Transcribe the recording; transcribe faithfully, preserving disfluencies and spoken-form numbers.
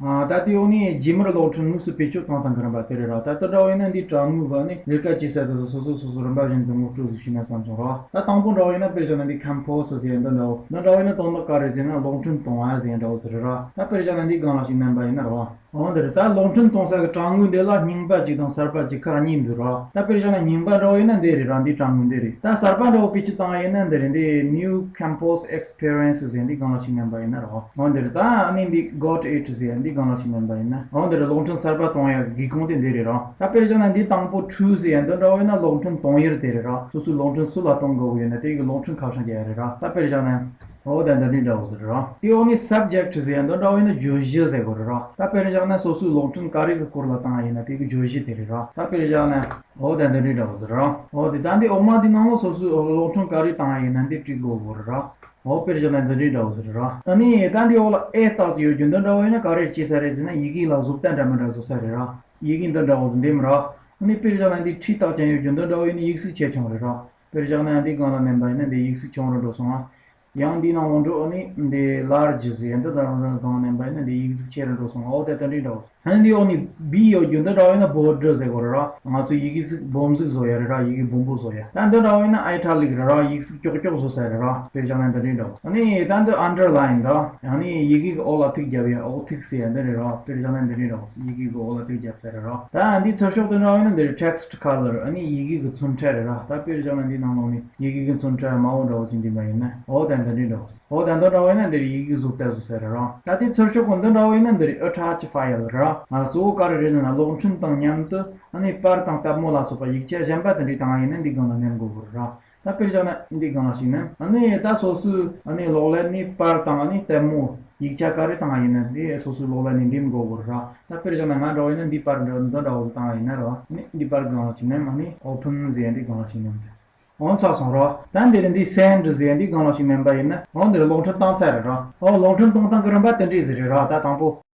ཨ། ད་དེའི་འོག་ནས་རྗེས་མར་གློག་འཕྲིན་དངོས་སུ་བེད་སྤྱོད་བཏང་སྟངས་ཀྱི་རིམ་པ་དེ་རེད་ར། ད་ལྟ་འདྲ་བོ་ཡིན་ན་འདི་དྲ་ངོས་སྒང་ནས་ལས་ཀ་བྱེད་ས་དེ་ཚོ་སོ་སོ་སོ་སོ་རིམ་པ་བཞིན་དུ་ངོ་སྤྲོད་ཟིག་བྱས་ན་བསམ་སོང་ར། ད་དང་པོ་འདྲ་བོ་ཡིན་ན་དཔེར་བཞག་ན་འདི་ཁམ་པོ་སི་ཟེར་འདི་འདྲ་བོ། འདི་འདྲ་བོ་ཡིན་ན་དོན་དག་ག་རེ་ཟེར་ན་གློག་འཕྲིན་གཏོང་བ་ཟེར་འདྲ་བོ་ཟིག་རེད་ར། ད་དཔེར་བཞག་ན་འདི་སྒང་ལ་ཞིག་མནན་པ་ཡིན་ན་ར། འོ་འདི་རེད། ད་གློག་འཕྲིན་གཏོང་ས་གི་དྲ་ངོས་འདི་ལ་རྙིང་པ་གཅིག་དང་གསར་པ་གཅིག་ཁག་གཉིས་འདུག་ར། ད་དཔེར་བཞག་ན་རྙིང་པ་འདྲ་བོ་ཡིན་ན་འདི་རེད་ར། འདི་དྲ་ངོས་འདི་རེད། ད་གསར་པ་འདྲ་བོ་བེད་སྤྱོད་བཏང་ཡིན་ན་འདི་རེད། འདི་New Campus Experience ཟེར་འདི་སྒང་ལ་ཞིག་མནན་པ་ཡིན་ན་ར། འོ་འདི་རེད། ད་ཨ་ནི་འདི་Got It ཟེར་འདི་སྒང་ལ་ཞིག་མནན་པ་ཡིན་ན། འོ་འདི་རེད། གློག་འཕྲིན་གསར་པ་གཏོང་ཡ་སྒེའུ་ཁུང་དེ་འདི་རེད་ར། ད་དཔེར་བཞག་ན་འདི་དང་པོ་True ཟེར་ཡ་འདི་འདྲ་བོ་ཡིན་ན་གློག་འཕྲིན་གཏོང་ཡུལ་དེ་རེད་ར། སོ་སོའི་གློག་འཕྲིན་སུ་ལ་གཏོང་དགོས་ཡོད་ན་དེ་གི་གློག་འཕྲིན་ཁ་བྱང་རྒྱག་ཡ་རེད་ར། ད་དཔེར་བཞག་ན། འོ་ད་འདི་འདྲའི་འདྲ་བོ་ཟེར་ར། དེའི་འོག་ནས་Subject ཟེར་ཡ་འདི་འདྲ་བོ་ཡིན་ན་བརྗོད་གཞི་ཟེར་དགོས་རེད་ར། ད་དཔེར་བཞག་ན་སོ་སོའི་གློག་འཕྲིན་ག་རེ་གི་སྐོར་ལ་བཏང་ཡ་ཡིན་ན་དེ་གི་བརྗོད་གཞི་དེ་རེད་ར། ད་དཔེར་བཞག་ན། འོ་ད་འདི་འདྲའི་འདྲ་བོ་ཟེར་ར། འོ་དེ་ད་འདི་འོག་མ་དེ་ནང་ལ་སོ་སོའི་གློག་འཕྲིན་ག་རེ་བཏང་ཡ་ཡིན་ན་འདི་བྲིས་དགོས་དགོས་རེད་ར། འོ་དཔེར་བཞག་ན་འདི་འདྲའི་འདྲ་བོ་ཟེར་ར། ཨ་ནི་ད་འདི་འོག་ལ་ཨེ་རྟགས་ཅིག་ཡོད་རྒྱུ་འདི་འདྲ་བོ་ཡིན་ན་ག་རེ་བྱེད་ས་རེད་ཟེར་ན་ཡི་གེ་ལ་བཟོ་ལྟ་འདྲ་མི་འདྲ་བཟོ་ས་རེད་ར། ཡི་གེ་འདི་འདྲ་བོ་ཟེར་འདེམས་ར། ཨ་ནི་དཔེར་བཞག་ན་འདི་ཁྲི་རྟགས་ཅན་ཡོད་རྒྱུ་འདི་འདྲ་བོ་ཡིན་ན་ཡིག་གཟུགས་ཆེ་ཆུང་རེད་ར། དཔེར་བཞག་ན་འདི་སྒང་ལ་མནན་པ་ཡིན་ན་འདི་ཡིག་གཟུགས་ཆུང་རུ་འགྲོ་སོང་ང་། ཡང་འདི་ནང་ལོགས་འགྲོ། ཨ་ནི་འདི་Large ཟེར་འདི་ལྟར་སྒང་མནན་པ་ཡིན་ན་འདི་ཡིག་གཟུགས་ཆེ་རུ་འགྲོ་སོང་ང་། འོ་དེ་ལྟ་འདྲའི་འདྲ་བོ། ཨ་ནི་འདི་འོག་ནས་B ཡོད་རྒྱུ་འདི་འདྲ་བོ་ཡིན་ན་Bold ཟེར་དགོས་རེད་ར། ང་ཚོའི་ཡི་གེ་གཟུགས་སྦོམ་གཟུགས་བཟོ་ཡ་རེད་ར། ཡི་གེ་སྦོམ་པོ་བཟོ་ཡ། ད་འདི་འདྲ་བོ་ཡིན་ན་Italic རེད་ར། ཡིག་གཟུགས་ཀྱོག་ཀྱོག་བཟོ་ས་རེད་ར། དཔེར་བཞག་ན་འདི་འདྲའི་འདྲ་བོ། ཨ་ནི་ད་འདི་Underline ར། ཨ་ནི་ཡི་གེ་གི་འོག་ལ་ཐིག་རྒྱབ་ཡ། འོག་ཐིག་ཟེར་ཡ་འདི་རེད་ར། དཔེར་བཞག་ན་འདི་འདྲའི་འདྲ་བོ། ཡི་གེ་གི་འོག་ལ་ཐིག་རྒྱབ་ས་རེད་ར། ད་འདི་ཚུར་ཕྱོགས་དེ་འདྲ་བོ་ཡིན་ན་འདི་རེད། Text Color ཨ་ནི་ཡི་གེ་གི་ཚོན་ཁྲ་རེད་ར། ད་དཔེར་བཞག་ན་འདི་ནང་ལོགས་ནས་ཡི་གེ་གི་ཚོན་ཁྲ་དམར་པོ་འདྲ་བོ་ཅིག་འདེམས་པ་ཡིན་ན། འོ་ད་འདི་འདྲའི་འདྲ་བོ། འོ་ད་འདི་འདྲ་བོ་ཡིན་ན་འདི་རེད། ཡི་གེ་བཟོ་ལྟ་བཟོ་ས་རེད་ར། ད་དེ་ཚུར་ཕྱོགས་གི་འདི་འདྲ་བོ་ཡིན་ན་འདི་རེད། Attach File རེད་ར། ང་གཙོ་བོ་ག་རེ་རེད་ལབ་ན་གློག་འཕྲིན་དང་མཉམ་དུ་ཨ་ནི་པར་དང་ལྟད་མོ་ལ་སོགས་པ་ཡིག་ཆ་གཞན་པ་དེ་འདྲའི་བཏང་བ་ཡིན་ན་འདི་སྒང་ལ་མནན་དགོས་དགོས་རེད་ར། ད་དཔེར་བཞག་ན་འདི་སྒང་ལ་ཞིག་མནན། ཨ་ནི་ད་སོ་སོའི་ཨ་ནི་གློག་ཀླད་ནས་པར་དང་ཨ་ནི་ལྟད་མོ་ཡིག་ཆ་ག་རེ་བཏང་བ་ཡིན་ན་འདི་སོ་སོའི་གློག་ཀླད་ནས་འདེམས་དགོས་དགོས་རེད་ར། ད་དཔེར་བཞག་ན་ང་འདྲ་བོ་ཡིན་ན་འདི་པར་འདྲ་འདི་འདྲ་བོ་ཞིག་བཏང་བ་ཡིན་ན་ར། ཨ་ནི་འདི་པར་སྒང་ལ་ཞིག་མནན། ཨ་ནི་Open ཟེར་འདི་སྒང་ལ་ཞིག་མནན་ཏེ། འོ་ཚར་སོང་ར། ད་འདི་རེད། འདི་Send ཟེར་འདི་སྒང་ལ་ཞིག་མནན་པ་ཡིན་ན། འོ་འདི་རེད། གློག་འཕྲིན་བཏང་ཚར་རེད་ར། འོ་གློག་འཕྲིན་གཏོང་སྟངས་ཀྱི་རིམ་པ་དེ་འདྲས་ཟིག་རེད་ར། ད་དང་པོ་